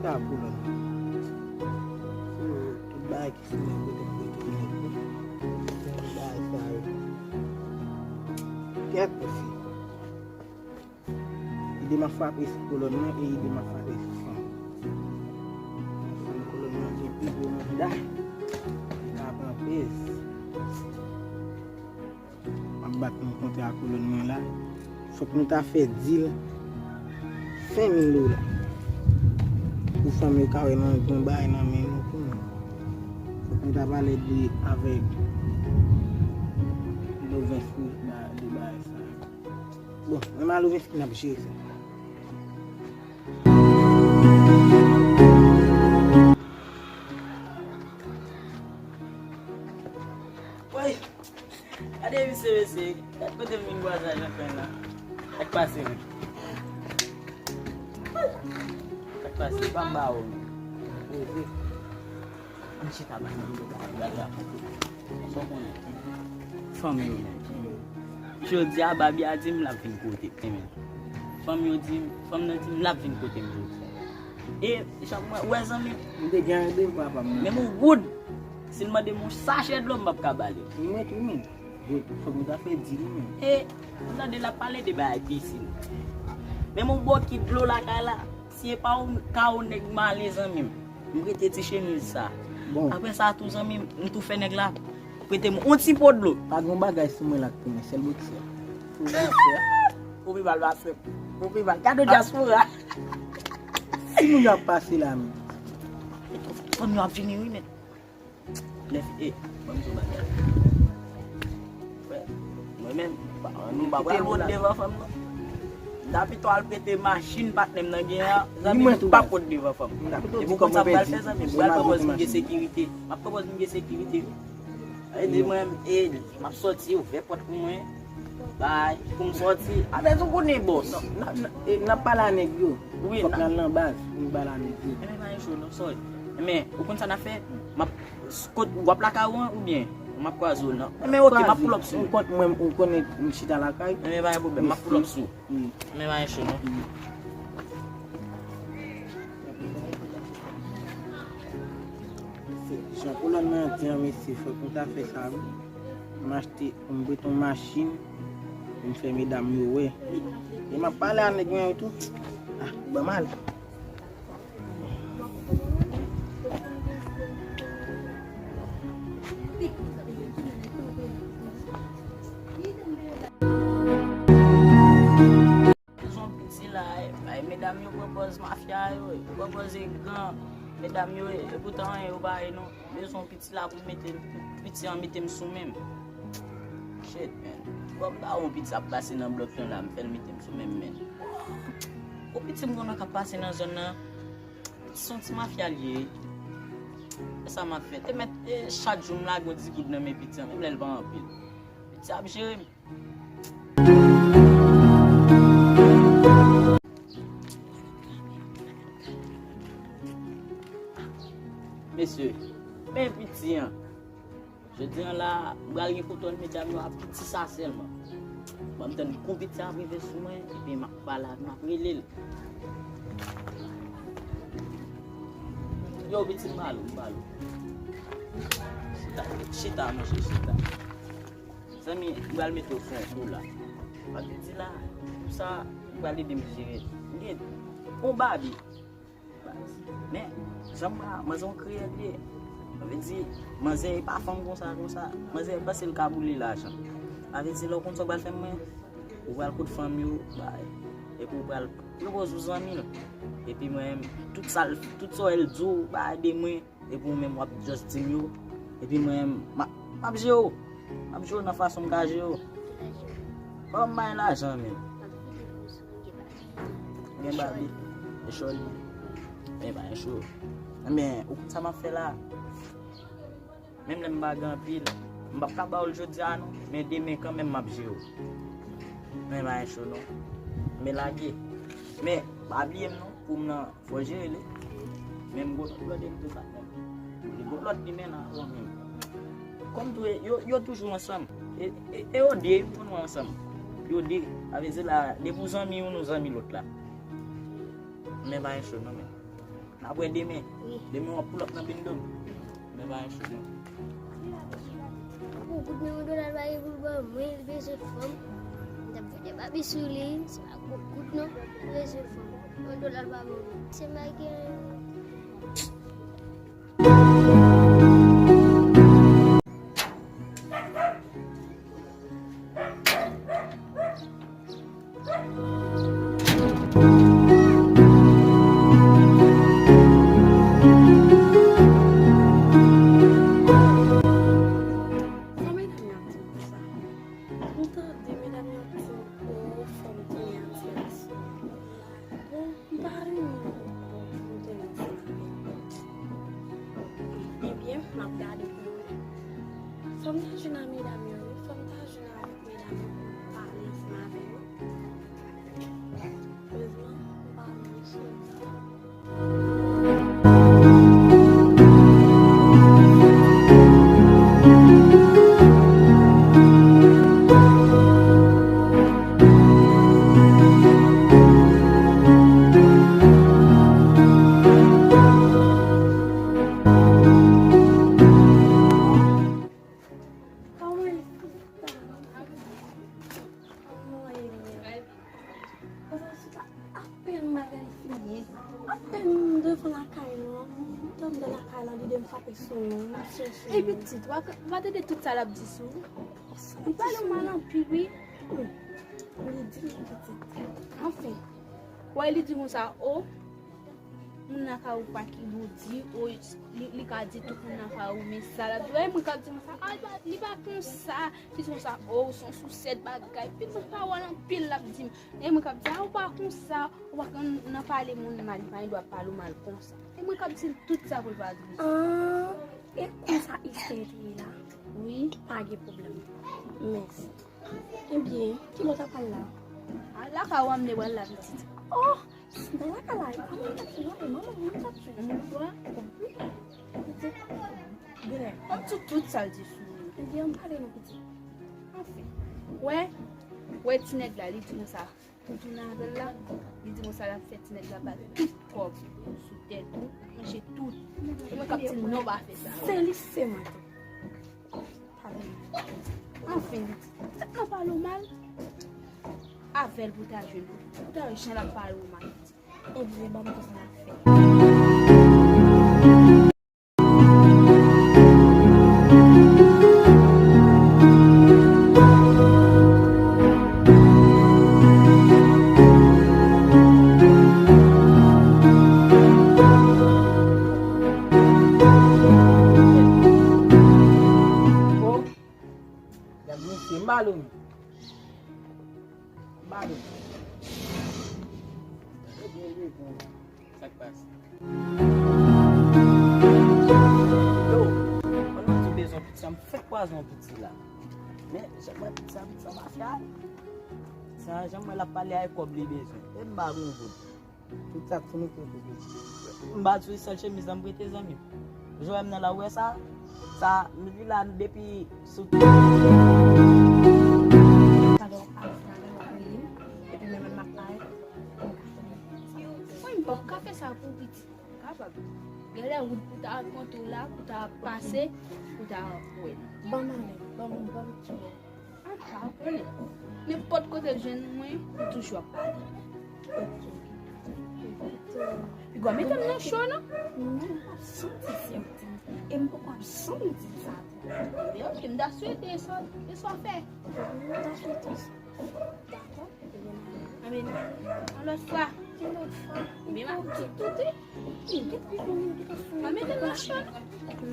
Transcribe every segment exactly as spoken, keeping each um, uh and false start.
Sa kolòn. Tout bagay ki sou mwen kote m kote nèg wi. Tout bagay sa yo. Kèk kofi. Ide m ap frape sou kolòn nan e ide m ap frape sou fanm. Fanm kolòn nan gen pi gwo manda. Li ka pran pez. M ap bat yon kontra ak kolòn mwen la. Fòk nou ta fè dil ven mil dola. Pou fanm yo ka wè nan yon bagay nan men nou pou nou. Fòk nou ta pale de avèk Lovens de bagay sa. Bon, mwen m a Lovens ki n ap jere sa. Woy! Gade misye, mesye. Gade kote m vin kwaze ak Jean-Claude la. Sa k pase menm? Sa k pase? Pa m ba ou menm. Poze. Ann chita ba m. Gade la. Sa w konnen? Fanm yo. Jodi a, Babi a di m l ap vin kote m. Fanm yo di m, fanm nan di m l ap vin kote m jodi a. E, jan mwen, wè zanmi m. M te gen randevou papa m nan. Men m wood. Si l mande m yon sachè dlo, m p ap ka ba li. Mwen tou menm. Yo, fòk nou ta fè dil wi menm. E, m tande l ap pale de bagay pisin. Men m yon bokit dlo lakay la. Si e pa ou, ka ou nèg male zanmi m. M prete ti chemiz sa. Bon. Apre sa tou zanmi m, m tou fè nèg la prete m yon ti po dlo. Pa gen bagay sou mwen la k pou mwen, sèl boksè. Sèl boksè. Ou pi mal pase m. Ou pi mal. Gade dyaspora. Si moun yo ap pase la menm. Fanm yo ap vini wi men. Lè fi, e, ban m di w bagay. Frè, mwen menm, pa, nou pa pral wont devan fanm nan. David to al pete machin patnè m nan gen an, zanmi m pa pot devan fanm. Epi w konn sa m pral fè zanmi m, m pral pran pòz m gen sekirite. M ap pran pòz m gen sekirite. Sa vle di mwen, e, m ap sòti, ouvè pòt pou mwen. Bay, pou m sòti. Apre tou konnen bòs. N ap pale a nèg yo. Wi, fòk n al nan baz pou n pale a nèg yo. Enben pa gen cho non, sòy. Enben, ou konn sa n ap fè? M ap, kot, w ap lakay ou an oubyen m ap kwaze w nan? Enben oke, m ap pull up sou ou. Ou konn mwen, ou konnen m chita lakay. Enben pa gen pwoblèm, m ap pull up sou ou. Enben pa gen cho non. Jan kolòn nan di an mesye, fòk nou ta fè sa wi. M achte, m prete yon machin pou m fè medam yo wè. E m ap pale a nèg mwen yo tou. Ah, ban m ale. Bezwen piti la, e, bay medam yo pran pòz mafya yo, yo pran pòz gran medam yo, e, epoutan anyen yo pa ye non. Bezwen piti la pou mete, piti an mete m sou men m. Shit, man. Bon, m pa wè yon piti ap pase nan blòk lan la, m fè l mete m sou men m, man. Yon piti m konnen k ap pase nan zòn nan, piti se yon ti mafya l ye. E sa m ap fè? Te mèt, e, chak jou m lage yon di goud nan men piti an, menm lè l pa anpil. Piti ap jere m. Mesye, men piti an. Jodi an la, m pral gen kontwòl medam yo a piti sa sèlman. Ban m tann kou piti ap rive sou mwen, epi m ap pale ak, m ap rele l. Yo, piti, m ba l ou, m ba l ou. Chita, chita, monchè, chita. Zanmi, m pral mete w sou yon kou la. Paske di la, pou sa, ou pral ede m jere. M gen yon babi. Men, jan m wè a, manzè yon kreyèl li ye. Sa vle di, manzè e pa fanm konsa, konsa. Manzè panse l ka boule lajan. Sa vle di, lè w konn sa w pral fè mwen, ou pral kot fanm yo, bay. Epi ou pral pwopoze w zanmi l. Epi mwen, tout sa l, tout sa w wè l di w, bay, de mwen. Epi ou menm w ap just di m yo. Epi mwen, m ap, m ap jere w. M ap jere w nan fason m ka jere w. Ban m bay lajan, men. Gen babi. E chòl. Men pa gen cho. Men, ou konn sa m ap fè la? Menm lè m pa gen anpil, m p ap ka ba w l jodi a, non. Men demen, kanmenm, m ap jere w. Men pa gen cho, non. Men lage. Men, pa bliye m, non. Pou m nan Fò jere li. Men m gon lòt blòde m tou patnè m. Li gon lòt li men nan avè w menm. Kòm tou e, yo, yo toujou ansanm. E, e, e yo de, yo konn wè ansanm. Yo de, sa vle di la, depi w zanmi youn, ou zanmi lòt la. Men pa gen cho non men. Apre demen, wi, demen w ap pull up nan bendo m. Men pa yon chou non. Bon, kout men yon dola l pa gen pou l ban mwen, li bezwen fanm. M t ap fete babi sou li, se pa gwo kout non, li bezwen fanm. Yon dola l pa ban mwen. Se m pa gen Sa medam yo ap di m konsa. M tande medam yo ap di m, o, fanm tounen atire sou mwen. Bon, m pa renmen bon pou m tounen ansanm avè l. Ebyen, m ap gade pou m wè. Fò m ta jwenn ak medam yo, wi. Fò m ta jwenn avèk medam yo pou m pale ansanm avè yo. Erezman, m pa renmen sou Apèn bagay fini. Apèn m devan lakay lan, m tande lakay lan, lide m frape sou mwen, m chèche. E pitit, w a, w a tande tout sa l ap di sou ou? Li pale w mal anpil, wi. Li di m pitit. Anfen, wè li di konsa, o, moun lakay ou pa ki bandi, o, li, li ka di tout moun lakay ou, men sa l ap di, wè, moun k ap di konsa, a, li pa, li pa konsa, li di konsa, o, ou se yon sousèt bagay, pi moun pawòl anpil l ap di m. E mwen k ap di, a, ou pa konsa, ou pa konn nan pale moun mal, li pa gen dwa pale w mal konsa. E mwen k ap di l tout sa pou l pa di konsa. Ah, e konsa istwa te ye la? Wi. Pa gen pwoblèm. Mèsi. Ebyen, ki bò w t ap al la? A, lakay ou a m te pral la, pitit. Oh, nan lakay la, e pa mwen k ap jwenn, non, e manman mwen k ap jwenn. Mwen kwa? Wi. Pitit. Genlè, m ap di tout sa l di sou ou. Ebyen, ann pale non, pitit. Anfen, wè, wè ti nèg la, li di konsa. Pou tounen avè l la, li di konsa l ap fè ti nèg la ba l tout kòb sou tèt ou, manje tout. E mwen k ap di l non, pa fè sa. Se li, se mwen tou. Pa vle. Anfen, li di, sa k nan pale w mal? Avè l pou ta jwenn ou. Pou ta wè jan l ap pale w mal. Ebyen, ban m konsa n ap fè. Gad mesye, m ba l ou menm. M ba l ou. Sa k pase? Yo, pandan m di w bezwen pitit sa, m fèk kwaze yon pitit la. Men, jan m wè pitit sa, pitit sa pa fè anyen. Sa, jan m wè l ap pale a, e kòb li bezwen. E m ba l yon goud. Tout sa tou nou kote. M ba l sou sèl chemiz la m prete zanmi m. Jowèm nan la, ou wè sa? Sa, m di la depi sou. Talè w ap vin avè m, ap rele m, epi menm lè m ap parèt, m ka fè l. Mwen, m p ap ka fè sa pou pitit. M kapab. Genlè wout pou ta rankontre w la, pou ta pase, pou ta wè. Ban m ale, ban m, ban m ti bò. A, pa konnen. Nenpòt kote l jwenn mwen, m toujou ap pale. Pigwa, mete m nan cho, non? Non, m p ap santi si w di m. E m poko ap janm di sa tou. Men oke, m ta swete e sa, e sa w fè. M ta swete w sa. Dakò. Anben, yon lòt fwa. Yon lòt fwa. Ebyen, m ap di tout, wi. Mwen mete nan chan.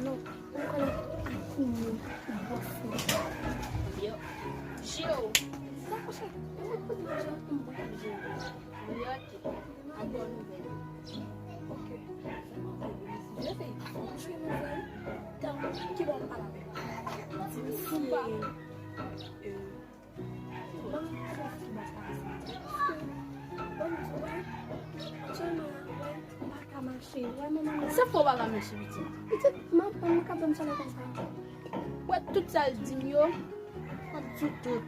Non. Mwen konnen ak ou menm, ou bòs mwen. Yo. Jeo. Sa, monchè, mwen konnen jan pou mwen ap jere. Wi, oke. An bon nouvèl. Oke. Mwen se yon jere nouvèl. Ki bò w pale avè m? Di m si, euh, Sa fè w pa ka mache, pitit? Pitit, m ap, m ap ka fè m sale konsa. Wè tout sa l di m yo, m ap di w tout.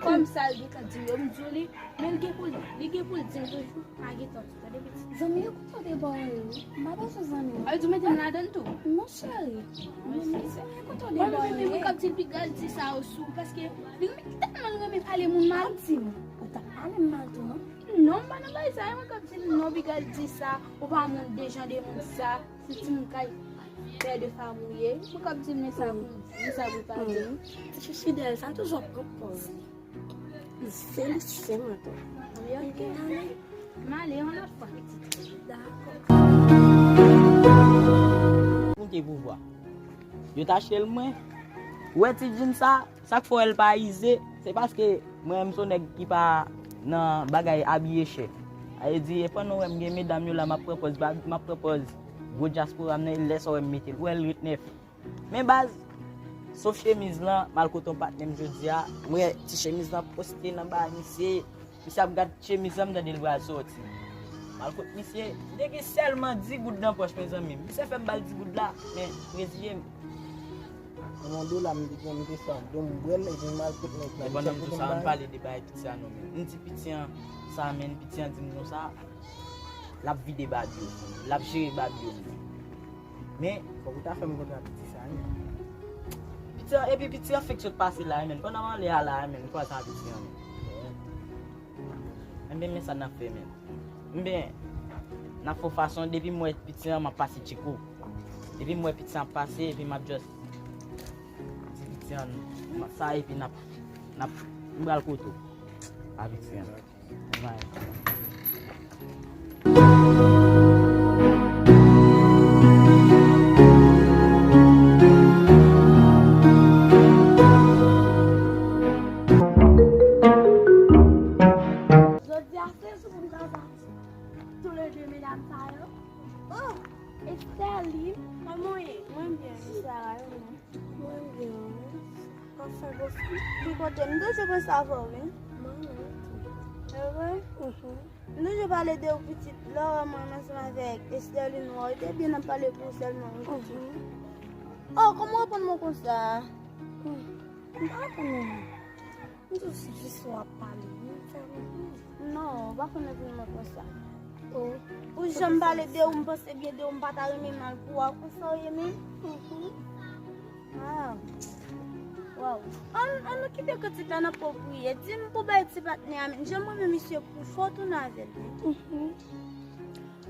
Kòm sa l gentan di m yo, m di w li, men l gen pou l, li gen pou l di m toujou, pa gen tòti, tande pitit. Zanmi yo kontan de bò yo wi. M pa bezwen zanmi yo. Ay, di w mete m ladan l tou. Non, cheri. Mwen, mwen, mwen kontan de bò yo. Mwen k ap di l piga l di sa yo sou, paske li renmen, tèlman l renmen pale moun mal. Di m, ou t ap pale m mal tou, non? Non, m pa nan bagay sa, e mwen k ap di l non, piga l di sa, ou pa moun de jan de moun sa. Se timoun kay pè de fanm ou ye. Mwen k ap di l men sa pou l di, men sa pou l pa di. Ti Fidèl sa toujou ap pran pòz li. Li se li se mwen tou. Wi, ok. M ale yon lòt fwa. Dakò. Moun ki pouvwa. Yo t achte l mwen. Ou wè ti djin sa, sa k fè w wè l pa ize, se paske mwen menm se yon nèg ki pa nan bagay abiye chè. Sa vle di, e pandan w wè m gen medam yo la, m ap pran pòz, m ap pran pòz gwo dyaspora m nan, e lè sa w wè m mete l, ou wè l ret nèf. Men baz, sof chemiz lan, m al kote yon patnè m jodi a, m wè ti chemiz lan poste nan ba misye, misye ap gad chemiz lan, m tande l pral sòti. M al kot misye, m te gen sèlman dis goud nan pòch, mezanmi. Misye fè m ba l dis goud la, men m reziye m. Nan yon dola m te gen, m te sa, don m bwè l, epi m al kot nèg la. E pandan m di w sa, ann pale de bagay piti a non, men. M di piti an sa, men piti an di m konsa, l ap vide bab yo, l ap jere bab yo. Men, fòk ou ta fè m kontre a piti sa, wi. Piti an, epi piti an fèk sot pase la, men. Pandan m ale a la, men, m kwaze a piti an, men. Enben, men sa n ap fè, men. Enben, n ap fè fason, depi m wè piti an, m ap pase tcheko. Depi m wè piti an ap pase, epi m ap just di piti an, m ap sa, epi n ap, n ap, m pral kote w. Pa piti an. Bye. Jodi a se jou pou m ka ba toulede medam sa yo. Oh, Esterline, kòman w ye? Mwen byen, Sarah, e ou menm? Mwen byen. Anfen, bon, ki kote m toujou panse avè w, wi. Mwen menm tou. E vre? Mhm. M toujou pale de ou pitit. Lè w wè mwen ansanm avèk Esterline, w te byen ap pale pou ou sèlman, wi, pitit. Mhm. Oh, kòman w reponn mwen konsa? Hmm. M pa reponn ou non. M di w se jis w ap pale, wi, m fè reponn. Non, w pa konn reponn mwen konsa. Oh. Ou janm pale de ou, m panse byen de ou, m pa ta renmen mal pou w konsa w ye menm. Mhm. Ah. Waw. Ann, ann nou kite kritik la, n ap priye. Di m pou bay ti patnè a, men jan mwen menm misye pou fò tounen avè l. Mhm.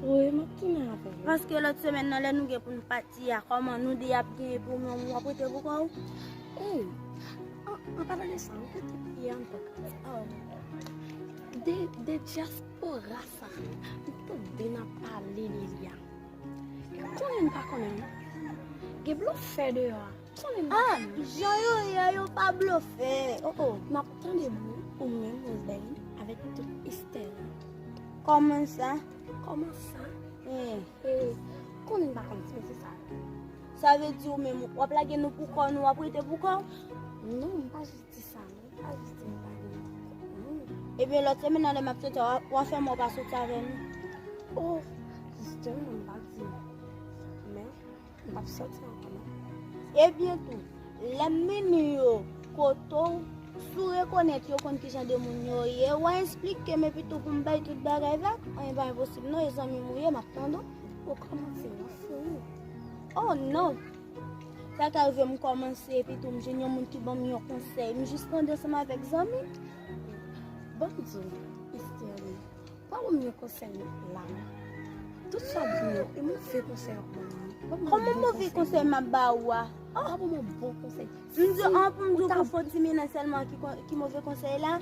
Wi, m ap tounen avè l. Paske lòt semèn nan, lè nou gen pou n pati a, kòman nou de ap genyen pou mwen, w ap rete pou kò w? Ey, an, an palan de sa, m te priye an tou. Oh. De, de dyaspora sa, m tande n ap pale de li a. Konnen n pa konnen, non. Gen blofè deyò a. Konnen n pa konnen. Ah, jan yo ye a, yo pa blofè. Oh, oh. M ap tande bri ou menm, Roseline, avèk tout Esther. Kòman sa? Kòman sa? Eh. Eh, konnen n pa konnen, se sa. Sa vle di ou menm, w ap lage nou pou kò nou, w ap rete pou kò w? Non, m pa jis di sa, non. Pa jis di m pa gen. Hmm. Ebyen, lòt semèn nan, lè m ap soti a, w a, w a fè m wè w pa soti avè nou. Oh, jistèman, m pa di. Men, m p ap soti ankò non. Ebyen tou, lè m vini yo kote w, si w rekonèt yo konn kijan de moun yo ye, w a esplike m epi tou pou m bay tout bagay vag, anyen pa enposib non, e zanmi m ou ye, m ap tande w. Ou kòmanse, w ap fini. Oh non! Sa ka rive m kòmanse epi tou m jwenn yon moun ki ban m yon konsèy. M jis tande ansanm avèk zanmi m. Ban m di w, Esterline, pa ban m yon konsèy la non. Tout sa w ap di m yo, e move konsèy w ap ban m nan. Kòman move konsèy m ap ba ou a? Pa ban m yon bon konsèy. M di an pou m di w pou fon ti milan sèlman ki, ki move konsèy la?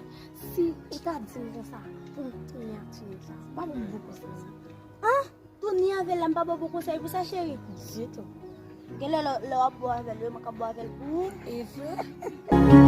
Si ou ta di m konsa, pou m tounen ak ti nèg sa, pa ban m bon konsèy non. An? Tounen avè l la, m pa ba w bon konsèy pou sa, cheri. Ditou. Genlè lè, lè w ap bò avè l, wi, mwen k ap bò avè l pou ou. E vre?